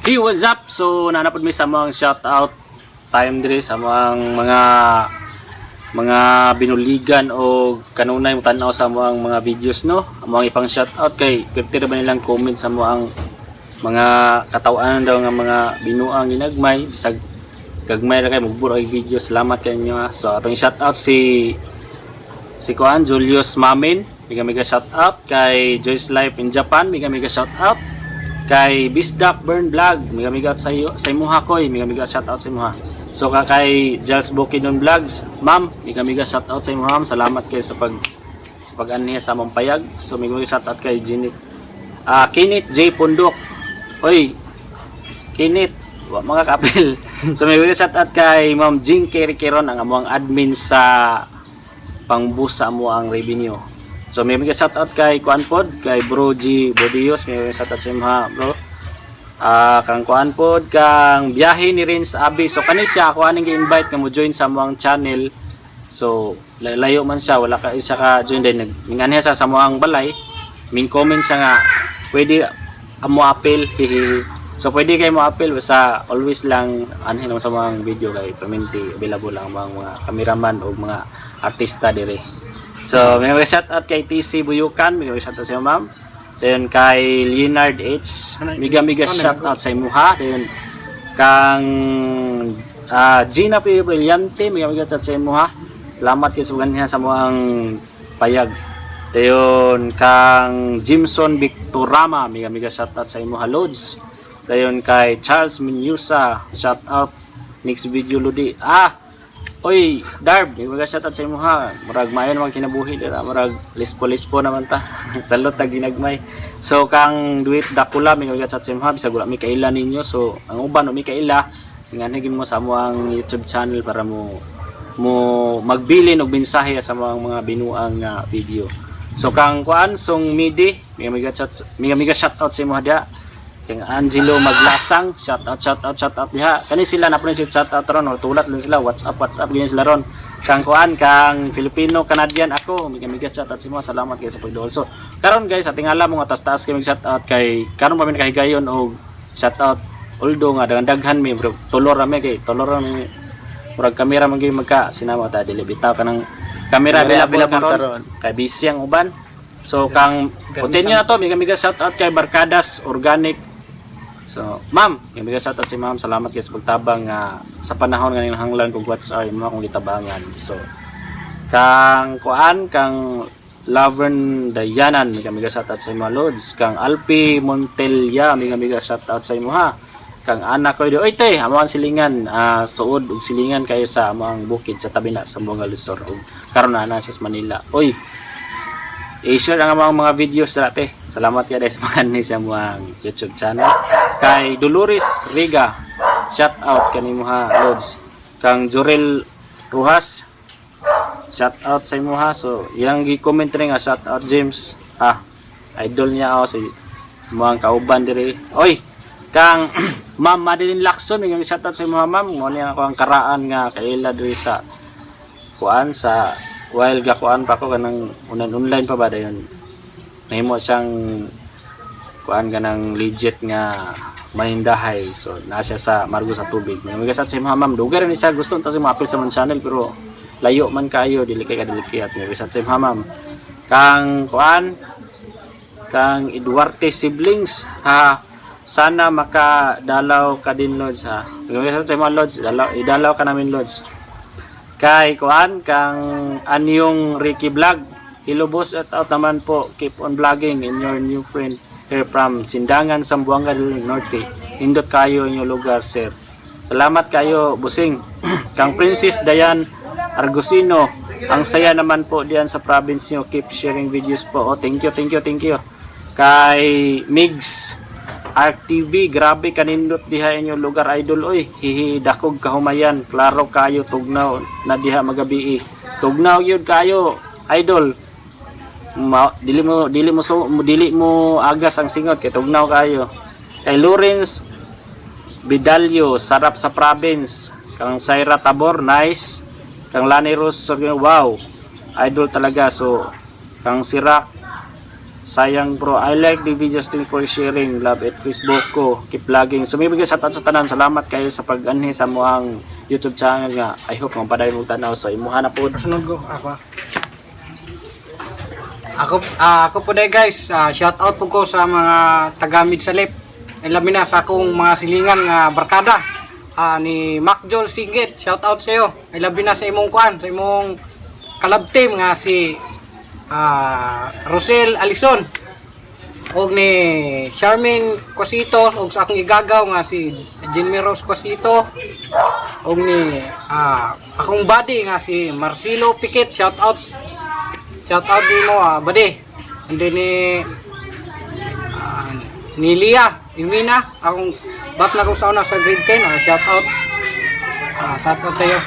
Hey, what's up? So, naa na pod mi sa among shout out time diri sa among mga binuligan o kanunay mo tan-aw sa among mga videos, no. Among ipang shout out kay pirti ra ba nilang comment sa among mga kataw-an daw nga mga binuang ginagmay, bisag gagmay ra kay mugbura og video. Salamat kay inyo ha. So atong shout out si Kuan Julius Mamin, mega mega shout out kay Joyce Life in Japan, mega mega shout out kay Bisdak Burn Vlog, mega mega sa iyo sa imuha koy, mega mega shout out sa imuha. So kay Giles Bukidnon Vlogs, ma'am, mega mega shout out sa imuha, ma'am. Salamat kay sa pag-anhi sa among payag. So mega mega shout out kay Jinit, ah, Kinit J Pundok. Oy, Kinit, wa mga kapil. So mega mega shout out kay Ma'am Jing Kerikiron, ang among admin sa pang-boost sa among revenue. So may mga shout out kay Kuan pod, kay Bro G Bodios, may mga shout out sa imuha, bro. Ah, kang Kuan pod, kang biyahe ni Rins Abi. So kani siya ako aning gi-invite nga mo join sa among channel. So layo man siya, wala ka isa ka join din, nag siya sa among balay. Ming comment siya nga pwede amo apil, hihihi. So pwede kayo mo apil, basta always lang anhin lang sa mga video kay permanente available lang ang mga cameraman o mga artista dire. So may mga shout out kay TC Buyukan, may mga shout out sa iyo, ma'am. Then kay Leonard H, mega mega shout out sa imuha. Then kang Gina P. Brillante, mega mega shout out sa imuha. Salamat kay sa pag-anhi sa among payag. Dayon kang Jimson Victorama, mega mega shout out sa imuha, Lods. Dayon kay Charles Minyusa, shout out next video, Lodi. Ah, oy, Darb, mega mega shout out sa imuha. Murag maayo naman kinabuhi dira, murag lispo-lispo naman ta. Salot tag ginagmay. So kang Duit Dakula, mega mega shout out sa imuha, bisag wala mi kaila ninyo. So ang uban mi kaila, nganhigin mo sa among YouTube channel para mo magbilin og mensahe sa mga binuang nga video. So kang kuan Song Midi, mega mega shout out sa imo diha. Kang Angelo Maglasang, shout out, shout out, shout out diha. Kani sila na si shout out ron, tulat lang sila, WhatsApp, WhatsApp ganyan sila ron. Kang kuan kang Filipino Canadian ako, mega mega shout out sa imo. Salamat kay sa pagduol. So karon guys, ating alam mo nga taas-taas kay mag shout out kay karon pa mi nakahigayon og shout out, although nga daghan mi, bro, tulor ra mi kay tulor ra mi, murag kamera man gyud magka sinama ta, dili bitaw kanang kamera Kamera available available karon karon. Kay busy ang uban. So kang continue na to, mega mega shout out kay Barkadas Organic. So ma'am, mega mega shout out si ma'am, salamat kay sa pagtabang nga sa panahon nga hanglan kog WhatsApp mo akong gitabangan. So kang kuan kang Lavern Dayanan, mega mega shout out sa imo, Lods. Kang Alpi Montelia, mega mega shout out sa imo ha. Kang anak ko, oy te, amo ang silingan, suod og silingan kayo sa among bukid sa tabi na sa Zamboanga del Sur ug karon na na siya sa Manila. Oy, i-share ang among mga videos dati. Salamat kay sa mga ni sa among YouTube channel. Kay Dolores Riga, shout out kanimo ha, Lods. Kang Jorel Rujas, shout out sa imo ha. So, yang gi-comment rin nga shout out James. Ah, idol niya ako si mga kauban diri. Oy, kang Ma'am Madeline Lacson, may shout out sa imo ha, ma'am. Mo niya ako ang karaan nga kaila diri sa kuan sa while ga kuan pa ko kanang unan online pa ba dayon. Nahimo siyang kuan kanang legit nga manindahay. So naa siya sa Margo sa tubig. May mga sa imo, ma'am. Dugay ra ni siya gusto sa imo apil sa man channel, pero layo man kayo, dili kay kadili at may sa imo, ma'am. Kang kuan kang Eduarte siblings ha, sana makadalaw ka din, Lods, ha. May sa imo, Lods, dalaw, idalaw ka namin, Lods. Kay kuan kang Anyong Ricky Vlog. Hello boss, at out naman po. Keep on vlogging and your new friend here from Sindangan, Zamboanga del Norte. Indot kayo inyong lugar, sir. Salamat kayo, busing. Kang Princess Dayan Argusino. Ang saya naman po diyan sa province niyo. Keep sharing videos po. Oh, thank you, thank you, thank you. Kay Migs Arc TV, grabe kanindot diha inyong lugar, idol, oy. Hihi, dakog kahumayan, klaro kayo, tugnaw na diha magabi. Tugnaw gyud kayo, idol. Ma, dili mo agas ang singot kay tugnaw kayo. Kay Lawrence Bidalyo, sarap sa province. Kang Saira Tabor, nice. Kang Lani Rose, wow. Idol talaga. So, kang Sirak Sayang, bro, I like the videos. Thank for sharing. Love it Facebook ko. Keep vlogging. So may bigay sa sa tanan. Salamat kayo sa pag-anhi sa amoang YouTube channel nga. I hope nga padayon mo tanaw. So imuha na pod. Sunod ko ako. Ako po day, guys, shout out po ko sa mga taga Midsalip. Labi na sa akong mga silingan nga barkada. Ni Mac Joel Singit, shout out sa iyo. Labi na sa imong kuan, sa imong kalab team nga si Rosel Alison og ni Charmaine Quasito og sa akong igagaw nga si Jinmy Rose Quasito og ni akong buddy nga si Marcelo Piquet, shout out nimo, buddy. And then ni Lia Imina, akong bat na ko sa una sa grade 10, shout out sa iyo.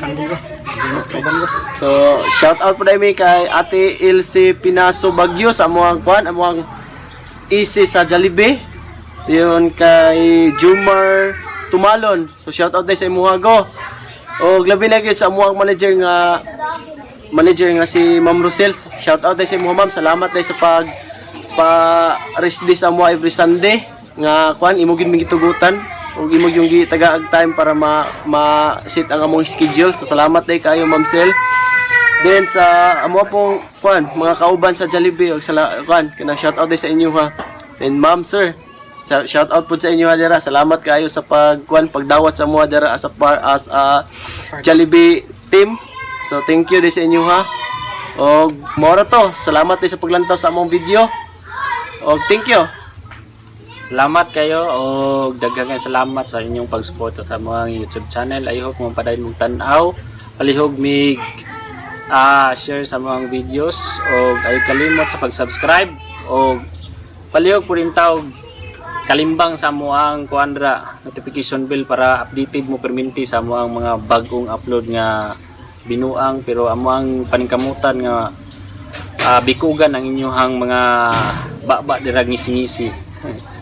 Kanbo ko. Soban ko. So, shout out po mi kay Ate Ilse Pinaso Bagyo sa amuang kuan, amuang easy sa Jollibee. Yun kay Jumar Tumalon. So, shout out din sa imuha go. O labi na gyud sa amuang manager nga si Ma'am Rosel. Shout out din sa imuha, ma'am. Salamat din sa pag pa rest day sa amuha every Sunday nga kuan imo gyud mi gitugutan ug imo yung gitagaag time para ma ma sit ang among schedule. So salamat day kayo, Ma'am Sel. Then sa amo pong kuan mga kauban sa Jollibee og sa kuan kana, shout out day sa inyo ha. Then ma'am, sir, shout out po sa inyo ha dira. Salamat kayo sa pag kuan pagdawat sa amoa dira as a par, as a Jollibee team. So thank you day sa inyo ha. Og mora to. Salamat day sa paglantaw sa among video. Og thank you. Salamat kayo og daghang salamat sa inyong pagsuporta sa mga YouTube channel. I hope mo padayon mong tan-aw. Palihog mig share sa mga videos og ay kalimot sa pag-subscribe og palihog po rin tawag kalimbang sa amoang kuandra notification bell para updated mo perminti sa amoang mga bagong upload nga binuang, pero amoang paningkamutan nga bikugan ang inyong mga baba dira ngisi-ngisi.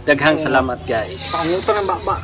Daghang salamat, guys. Panguto ng baba.